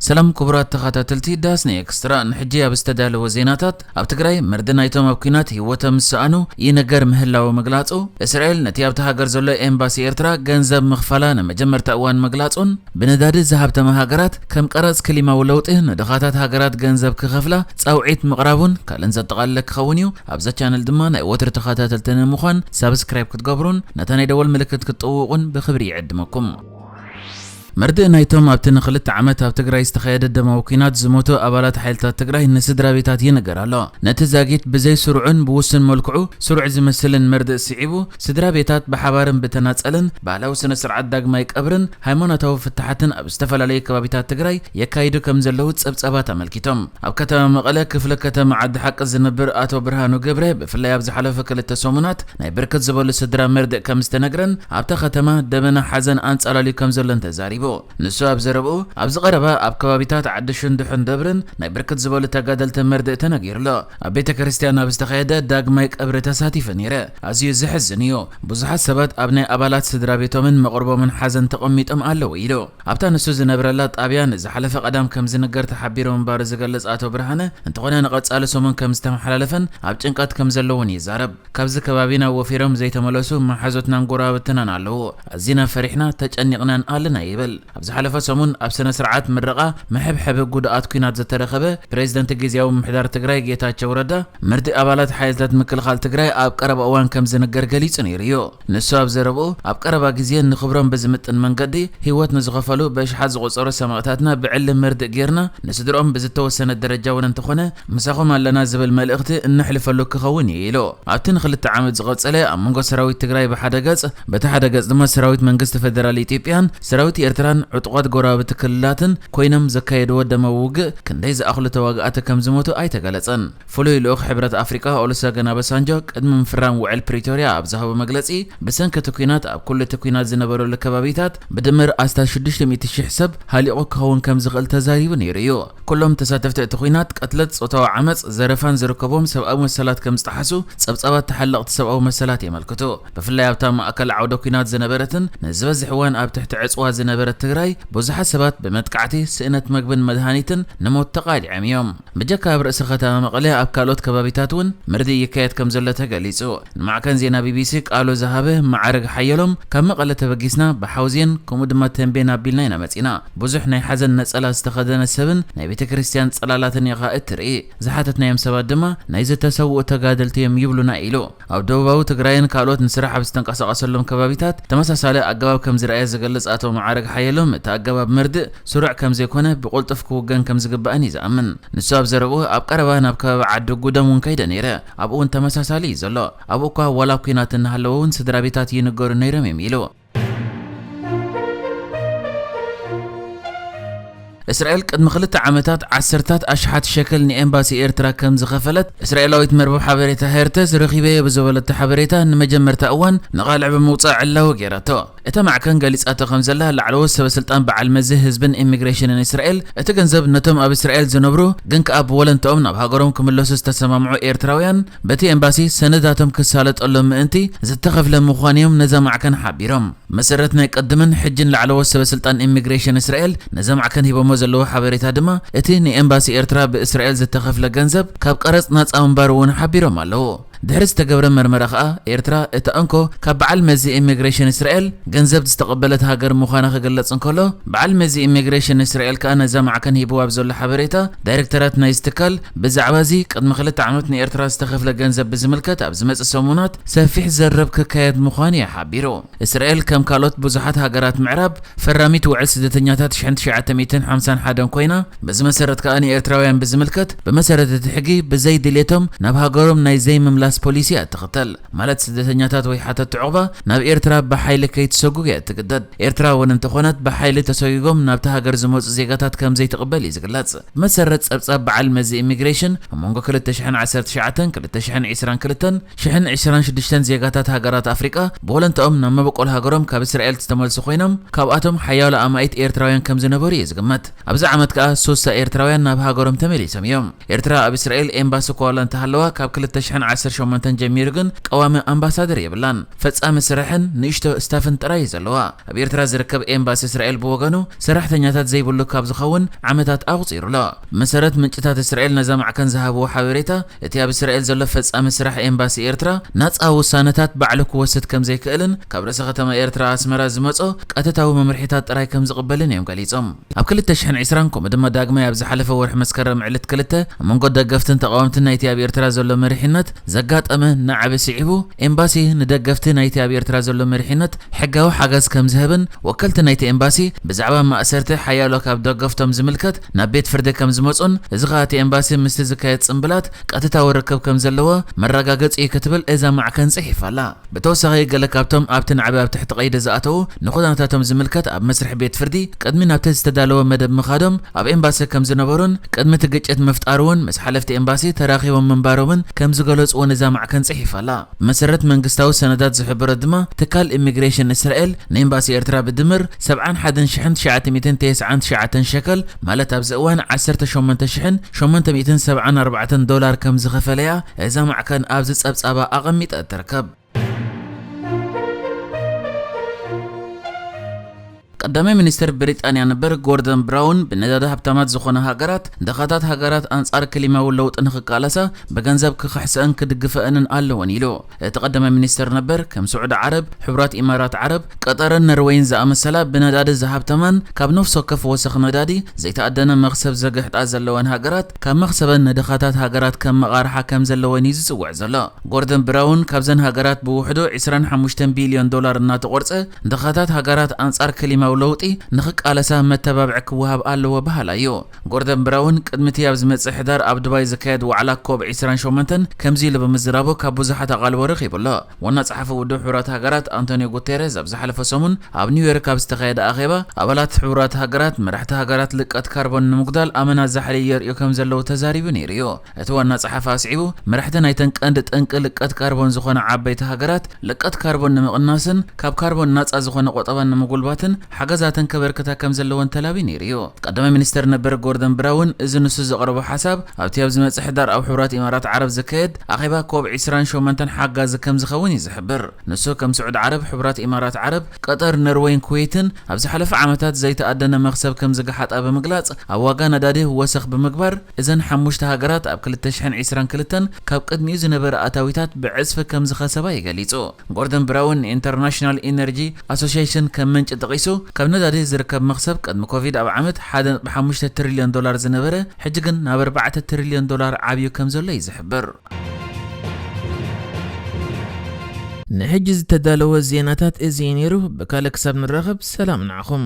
ሰላም ክቡራት ተኸታተልቲ ዳስኒ ኤክስትራ፣ ንሕጂ ኣብ ዝተዳለወ ዜናታት፣ ኣብ ትግራይ መርዲ ናይቶም ኣብ ኲናት ህይወቶም ዝሰኣኑ ይነገር ምህላው ምግላጹ፣ እስራኤል ነቲ ኣብቲ ሃገር ዘሎ ኤምባሲ ኤርትራ ገንዘብ ምኽፋላ ንመጀመርታ እዋን ምግላጹን፣ ብነዳዲ ዝሃብተማ ሃገራት ከም ቀረጽ ክሊማዊ ለውጢ ንድኻታት ሃገራት ገንዘብ ክኸፍላ ጻውዒት ምቕራቡን ካልእን ዘጠቓለለ ክኸውን እዩ። ኣብዛ ቻነል ድማ ናይ ወትሪ ተኸታተልቲ ንምዃን ሳብስክራይብ ክትገብሩን ነታ ናይ ደወል ምልክት ክትጥውቑን ብኽብሪ ይዕድመኩም። መርድእ ናይቶም ኣብቲ ንኽልተ ዓመት ኣብ ትግራይ ዝተኻየደ ደማዊ ኲናት ዝሞቱ ኣባላት ሓይልታት ትግራይ ንስድራ ቤታት ይንገር ኣሎ። ነቲ ዛጊት ብዘይ ስሩዕን ብውሱን መልክዑ ስሩዕ ዝመስልን መርድእ ስዒቡ፣ ስድራ ቤታት ብሓባርን ብተናጸልን ባህላዊ ስነ ስርዓት ዳግማይ ቀብርን ሃይማኖታዊ ፍትሓትን ኣብ ዝተፈላለዩ ከባቢታት ትግራይ የካይዱ ከም ዘለዉ ጸብጻባት ኣመልኪቶም። ኣብ ከተማ መቐለ ክፍለ ከተማ ዓዲ ሓቂ ዝነብር ኣቶ ብርሃኑ ገብረ፣ ብፍላይ ኣብ ዝሓለፈ ክልተ ሰሙናት ናይ ብርክት ዝበሉ ስድራ መርድእ ከም ዝተነግረን ኣብታ ከተማ ደበና ሓዘን ኣንጻላልዩ ከም ዘሎን ተዛሪቡ። ንሱ ኣብ ዘረብኡ፣ ኣብዚ ቀረባ ኣብ ከባቢታት ዓዲ ሽንዱሕን ደብርን ናይ ብርክት ዝበሉ ተጋደልቲ መርድእ ተነጊሩ ኣሎ። ኣብ ቤተ ክርስቲያን ኣብ ዝተኻየደ ዳግማይ ቀብሪ ተሳቲፈ ነይረ። ኣዝዩ ዘሕዝን እዩ። ብዙሓት ሰባት ኣብ ናይ ኣባላት ስድራ ቤቶምን መቕርቦምን ሓዘን ተቐሚጦም ኣለዉ ኢሉ። ኣብታ ንሱ ዝነብረላ ጣብያ ንዝሓለፈ ቀዳም ከም ዝንገር ተሓቢሩ ምንባሩ ዝገልጽ ኣቶ ብርሃነ፣ እንተኾነ ንቐጻሊ ሰሙን ከም ዝተመሓላለፈን ኣብ ጭንቀት ከም ዘለውን ይዛረብ። ካብዚ ከባቢና ወፊሮም ዘይተመለሱ መሓዙትናን ጎረባብትናን ኣለዉ። ኣዚና ፈሪሕና ተጨኒቕናን ኣለና ይብል። ኣብ ዝሓለፈ ሰሙን ኣብ ስነ ስርዓት ምረቓ መሐብሐቢ ጉድኣት ኲናት ዝተረኸበ ፕሬዝደንት ግዝያዊ ምምሕዳር ትግራይ ጌታቸው ረዳ፣ መርድእ ኣባላት ሓይልታት ምክልኻል ትግራይ ኣብ ቀረባ እዋን ከም ዝንገር ገሊጹ ነይሩ እዩ። ንሱ ኣብ ዘረብኡ፣ ኣብ ቀረባ ግዜ ንኽብሮም ብዝምጥን መንገዲ ህይወት ንዝኸፈሉ ብኣሽሓት ዝቑጸሩ ሰማእታትና ብዕሊ መርድእ ጌርና፣ ንስድርኦም ብዝተወሰነ ደረጃ እውን እንተኾነ ምሳኹም ኣለና ዝብል መልእኽቲ እነሕልፈሉ ክኸውን እዩ ኢሉ። ኣብቲ ንክልተ ዓመት ዝቐጸለ ኣብ መንጎ ሰራዊት ትግራይ ብሓደ ገጽ፣ በቲ ሓደ ገጽ ድማ ሰራዊት መንግስቲ ፌደራል ኢትዮጵያን ሰራዊት ኤርትራን ዕጡቓት ጎረባብቲ ክልላትን ኮይኖም ዘካየድዎ ደማዊ ውግእ ክንደይ ዝኣኽሉ ተዋጋእቲ ከም ዝሞቱ ኣይተገለጸን። ፍሉይ ልኡኽ ሕብረት ኣፍሪቃ ኦሉሰገን ኦባሳንጆ ቅድሚ ምፍራም ውዕል ፕሪቶርያ ኣብ ዝሃቦ መግለጺ፣ ብሰንኪ እቲ ኲናት ኣብ ኩሉ እቲ ኲናት ዝነበረሉ ከባቢታት ብድምር ኣስታት ሽዱሽተ ሚእቲ ሽሕ ሰብ ሃሊቑ ክኸውን ከም ዝኽእል ተዛሪቡ ነይሩ እዩ። ኩሎም ተሳተፍቲ እቲ ኲናት፣ ቅትለት፣ ጾታዊ ዓመጽ፣ ዘረፋን ዝርከቦም ሰብኣዊ መሰላት ከም ዝጠሓሱ ጸብጻባት ተሓለቕቲ ሰብኣዊ መሰላት የመልክቱ። ብፍላይ ኣብታ ማእከል ዓውደ ኲናት ዝነበረትን ንዝበዝሕ እዋን ኣብ ትሕቲ ዕጽዋ ዝነበረት ትግራይ፣ ብዙሓት ሰባት ብመጥቃዕቲ፣ ስእነት መግብን መድሃኒትን ንሞት ተቓሊዖም እዮም። ብጀካ ኣብ ርእሲ ከተማ መቐለ፣ ኣብ ካልኦት ከባቢታት እውን መርድእ ይካየድ ከም ዘሎ ተገሊጹ። ንማዕከን ዜና ቢቢሲ ቃሉ ዝሃበ መዓረግ ሓየሎም፣ ካብ መቐለ ተበጊስና ብሓውዜን ከምኡ ድማ ተንቤን ኣቢልና ኢና መጺና። ብዙሕ ናይ ሓዘን ነጸላ ዝተኸደነ ሰብን ናይ ቤተ ክርስቲያን ጽላላትን ኢኻ እትርኢ። ዝሓተትናዮም ሰባት ድማ ናይ ዝተሰውኡ ተጋደልቲ እዮም ይብሉና ኢሉ። ኣብ ደቡባዊ ትግራይን ካልኦት ንስራሕ ኣብ ዝተንቀሳቐሰሎም ከባቢታት ተመሳሳሊ ኣገባብ ከም ዝረኣየ ዝገልጽ ኣቶ መዓረግ ሓየሎም፣ እቲ ኣገባብ መርድእ ስሩዕ ከም ዘይኮነ ብቕልጡፍ ክውገን ከም ዝግባእን እዩ ዝኣምን። ንሱ ኣብ ዘረብኡ፣ ኣብ ቀረባ ናብ ከባቢ ዓዲ ጉደም እውን ከይደ ነይረ። ኣብኡ እውን ተመሳሳሊ እዩ ዘሎ። ኣብኡ እኳ ዋላ ኲናት እናሃለወ እውን ስድራ ቤታት ይንገሩ ነይሮም እዮም ኢሉ። እስራኤል ቅድሚ ክልተ ዓመታት ዓሰርታት ኣሽሓት ሸከል ንኤምባሲ ኤርትራ ከም ዝኸፈለት እስራኤላዊት መርበብ ሓበሬታ ሄርተስ ረኺበዮ ብዝበለቶ ሓበሬታ፣ ንመጀመርታ እዋን ንቓልዕ ብምውጻእ ዕላዊ ገይራቶ። እታ ማዕከን ገሊጻቶ ከም ዘላ፣ ላዕለዎት ሰበ ስልጣን በዓል መዚ ህዝብን ኢሚግሬሽንን እስራኤል፣ እቲ ገንዘብ ነቶም ኣብ እስራኤል ዝነብሩ ግን ከኣ ብወለንትኦም ናብ ሃገሮም ክምለሱ ዝተሰማምዑ ኤርትራውያን በቲ ኤምባሲ ሰነዳቶም ክሳለጠሎም ምእንቲ ዝተኸፍለ ምዃኑ እዮም ነዛ ማዕከን ሓቢሮም። መሰረት ናይ ቅድምን ሕጅን ላዕለዎት ሰበ ስልጣን ኢሚግሬሽን እስራኤል ነዛ ማዕከን ሂቦሞ ዘለዉ ሓበሬታ ድማ፣ እቲ ንኤምባሲ ኤርትራ ብእስራኤል ዝተኸፍለ ገንዘብ ካብ ቀረጽ ናጻ ምንባሩ እውን ሓቢሮም ኣለዉ። ድሕሪ ዝተገብረ መርመራ ከኣ፣ ኤርትራ እታ እንኮ ካብ በዓል መዚ ኢሚግሬሽን እስራኤል ገንዘብ ዝተቐበለት ሃገር ምዃና ክግለጽ እንከሎ፣ በዓል መዚ ኢሚግሬሽን እስራኤል ከኣ ነዛ ማዕከን ሂብዋ ኣብ ዘሎ ሓበሬታ፣ ዳይሬክተራት ናይዚ ትካል ብዛዕባ እዚ ቅድሚ ክልተ ዓመት ንኤርትራ ዝተኸፍለ ገንዘብ ብዝምልከት ኣብ ዝመጽእ ሰሙናት ሰፊሕ ዘረብ ክካየድ ምዃኑ እዩ ሓቢሩ። እስራኤል ከም ካልኦት ብዙሓት ሃገራት ምዕራብ ፈራሚት ውዕል ስደተኛታት ሽሕን ትሽዓተ ሚእትን ሓምሳን ሓደን ኮይና፣ በዚ መሰረት ከኣ ንኤርትራውያን ብዝምልከት፣ ብመሰረት እቲ ሕጊ ብዘይ ድሌቶም ናብ ሃገሮም ናይ ዘይምምላስ ፖሊሲ እያ እትኽተል። ማለት ስደተኛታት ወይ ሓተቲ ዑቕባ ናብ ኤርትራ ብሓይሊ ከይትሰጉግ እያ እትግደድ። ኤርትራ እውን እንተኾነት ብሓይሊ ተሰጒጎም ናብቲ ሃገር ዝመጹ ዜጋታት ከም ዘይትቕበል እዩ ዝግለጽ። ብመሰረት ጸብጻብ በዓል መዚ ኢሚግሬሽን፣ ኣብ መንጎ ክልተ ሽሕን ዓሰርተ ትሽዓተን ክልተ ሽሕን ዕስራን ክልተን ሽሕን ዕስራን ሽዱሽተን ዜጋታት ሃገራት ኣፍሪቃ ብወለንትኦም ናብ መበቆል ሃገሮም ካብ እስራኤል ዝተመልሱ ኮይኖም፣ ካብኣቶም ሓያሎ ኣማኢት ኤርትራውያን ከም ዝነበሩ እዩ ዝግመት። ኣብዚ ዓመት ከኣ ሱሳ ኤርትራውያን ናብ ሃገሮም ተመሊሶም እዮም። ኤርትራ ኣብ እስራኤል ኤምባሲ እኳ ዋላ እንተሃለዋ፣ ካብ ክልተ ሽሕን ዓሰርተ ሸሞንተን ጀሚሩ ግን ቀዋሚ ኣምባሳደር የብላን። ፈጻሚ ስራሕን ንእሽቶ ስታፍን ጥራይ እዩ ዘለዋ። ኣብ ኤርትራ ዝርከብ ኤምባሲ እስራኤል ብወገኑ ሰራሕተኛታት ዘይብሉ ካብ ዝኸውን ዓመታት ኣቑጺሩ ኣሎ። መሰረት ምንጭታት እስራኤል ነዛ ማዕከን ዝሃብዎ ሓበሬታ፣ እቲ ኣብ እስራኤል ዘሎ ፈጻሚ ስራሕ ኤምባሲ ኤርትራ ናጻ ውሳነታት ባዕሉ ክወስድ ከም ዘይክእልን ካብ ርእሰ ከተማ ኤርትራ ኣስመራ ዝመጾ ቀጥታዊ መምርሒታት ጥራይ ከም ዝቕበልን እዮም ገሊጾም። ኣብ ክልተ ሽሕን ዕስራን ከምኡ ድማ ዳግማይ ኣብ ዝሓለፈ ወርሒ መስከረም ዕለት ክልተ ኣብ መንጎ ደገፍትን ተቓወምትን ናይቲ ኣብ ኤርትራ ዘሎ መሪሕነት ዘጋጠመ ናዕቢ ስዒቡ፣ ኤምባሲ ንደገፍቲ ናይቲ ኣብ ኤርትራ ዘሎ መሪሕነት ሕጋዊ ሓገዝ ከም ዝህብን ወከልቲ ናይቲ ኤምባሲ ብዛዕባ ማእሰርቲ ሓያሎ ካብ ደገፍቶም ዝምልከት ናብ ቤት ፍርዲ ከም ዝመጹን፣ እዚ ኸኣ እቲ ኤምባሲ ምስቲ ዝካየድ ጽምብላት ቀጥታዊ ርክብ ከም ዘለዎ መረጋገጺ እዩ ክትብል እዛ ማዕከን ጽሒፋ ኣላ። ብተወሳኺ፣ ገለ ካብቶም ኣብቲ ናዕቢ ኣብ ትሕቲ ቀይዲ ዝኣተዉ ንኹነታቶም ዝምልከት ኣብ መስርሕ ቤት ፍርዲ ቅድሚ ናብቲ ዝተዳለወ መደብ ምኻዶም ኣብ ኤምባሲ ከም ዝነበሩን ቅድሚ እቲ ግጭት ምፍጣሩ እውን ምስ ሓለፍቲ ኤምባሲ ተራኺቦም ምንባሮምን ከም ዝገለጹ እውን እዛ ማዕከን ጽሒፋ ኣላ። ብመሰረት መንግስታዊ ሰነዳት ዝሕብሮ ድማ ትካል ኢሚግሬሽን እስራኤል ንኤምባሲ ኤርትራ ብድምር ሰብዓን ሓደን ሽሕን ትሽዓተ ሚእትን ተስዓን ትሽዓተን ሸከል ማለት ኣብዚ እዋን ዓሰርተ ሸሞንተ ሽሕን ሸሞንተ ሚእትን ሰብዓን ኣርባዕተን ዶላር ከም ዝኸፈለያ እዛ ማዕከን ኣብዚ ጸብጻባ ኣቐሚጣ ትርከብ። ቀዳማይ ሚኒስትር ብሪጣንያ ነበር ጎርደን ብራውን ብነዳዲ ሃብታማት ዝኾነ ሃገራት ድኻታት ሃገራት ኣንጻር ክሊማዊ ለውጢ ንኽቃለሳ ብገንዘብ ክኽሕሰአን ክድግፈአንን ኣለወን ኢሉ። እቲ ቀዳማይ ሚኒስትር ነበር ከም ስዑዲ ዓረብ፣ ሕቡራት ኢማራት ዓረብ፣ ቀጠርን ነርወይን ዝኣመሰላ ብነዳዲ ዝሃብተማን ካብ ነፍሲ ወከፍ ወሰኽ ነዳዲ ዘይተኣደነ መኽሰብ ዘግሕጣ ዘለወን ሃገራት ካብ መኽሰበን ንድኻታት ሃገራት ከም መቓርሓ ከም ዘለወን እዩ ዝጽውዕ ዘሎ። ጎርደን ብራውን ካብዘን ሃገራት ብውሕዱ ዕስራን ሓሙሽተን ቢልዮን ዶላር እናተቖርጸ ድኻታት ሃገራት ኣንጻር ክሊማዊ ለውጢ ንኽቃለሳ መተባብዒ ክወሃብ ኣለዎ በሃላይ እዩ። ጎርደን ብራውን ቅድሚ እቲ ኣብ ዝመጽእ ሕዳር ኣብ ዱባይ ዝካየድ ዋዕላ ኮብ ዕስራን ሸሞንተን ከምዚ ኢሉ ብምዝራቡ ካብ ብዙሓት ኣቓልቦ ረኺቡ ኣሎ። ዋና ጸሓፊ ውድብ ሕቡራት ሃገራት ኣንቶኒዮ ጉቴሬዝ ኣብ ዝሓለፈ ሰሙን ኣብ ኒውዮርክ ኣብ ዝተኻየደ ኣኼባ ኣባላት ሕቡራት ሃገራት መራሕቲ ሃገራት ልቀት ካርቦን ንምጉዳል ኣመና ዛሕሊ የርእዩ ከም ዘለዉ ተዛሪቡ ነይሩ እዩ። እቲ ዋና ጸሓፊ ኣስዒቡ፣ መራሕቲ ናይተን ቀንዲ ጠንቂ ልቀት ካርቦን ዝኾና ዓበይቲ ሃገራት ልቀት ካርቦን ንምቕናስን ካብ ካርቦን ናጻ ዝኾነ ቆጠባን ንምጉልባትን ሓገዛተን ከበርክታ ከም ዘለወን ተላብዩ ነይሩ እዩ። ቀዳማይ ሚኒስተር ነበር ጎርደን ብራውን እዚ ንሱ ዘቕረቦ ሓሳብ ኣብቲ ኣብ ዝመጽእ ሕዳር ኣብ ሕቡራት ኢማራት ዓረብ ዝካየድ ኣኼባ ኮብ ዕስራን ሸሞንተን ሓጋዚ ከም ዝኸውን እዩ ዝሕብር። ንሱ ከም ስዑዲ ዓረብ፣ ሕቡራት ኢማራት ዓረብ፣ ቀጠር፣ ነርወይን ኩዌትን ኣብ ዝሓለፈ ዓመታት ዘይተኣደነ መኽሰብ ከም ዝገሓጣ ብምግላጽ ኣብ ዋጋ ነዳዲ ወሰኽ ብምግባር እዘን ሓሙሽተ ሃገራት ኣብ ክልተ ሽሕን ዕስራን ክልተን ካብ ቅድሚኡ ዝነበረ ኣታዊታት ብዕጽፊ ከም ዝኸሰባ እዩ ገሊጹ። ጎርደን ብራውን ንኢንተርናሽናል ኢነርጂ ኣሶሲዬሽን ከም ምንጪ ጠቒሱ፣ ካብ ነዳዲ ዝርከብ መኽሰብ ቅድሚ ኮቪድ ኣብ ዓመት ሓደ ነጥቢ ሓሙሽተ ትሪልዮን ዶላር ዝነበረ ሕጂ ግን ናብ ኣርባዕተ ትሪልዮን ዶላር ዓብዩ ከም ዘሎ እዩ ዝሕብር። ንሕጂ ዝተዳለወ ዜናታት እዚ እዩ ነይሩ። ብካልእ ክሳብ ንራኸብ ሰላም ንዓኹም።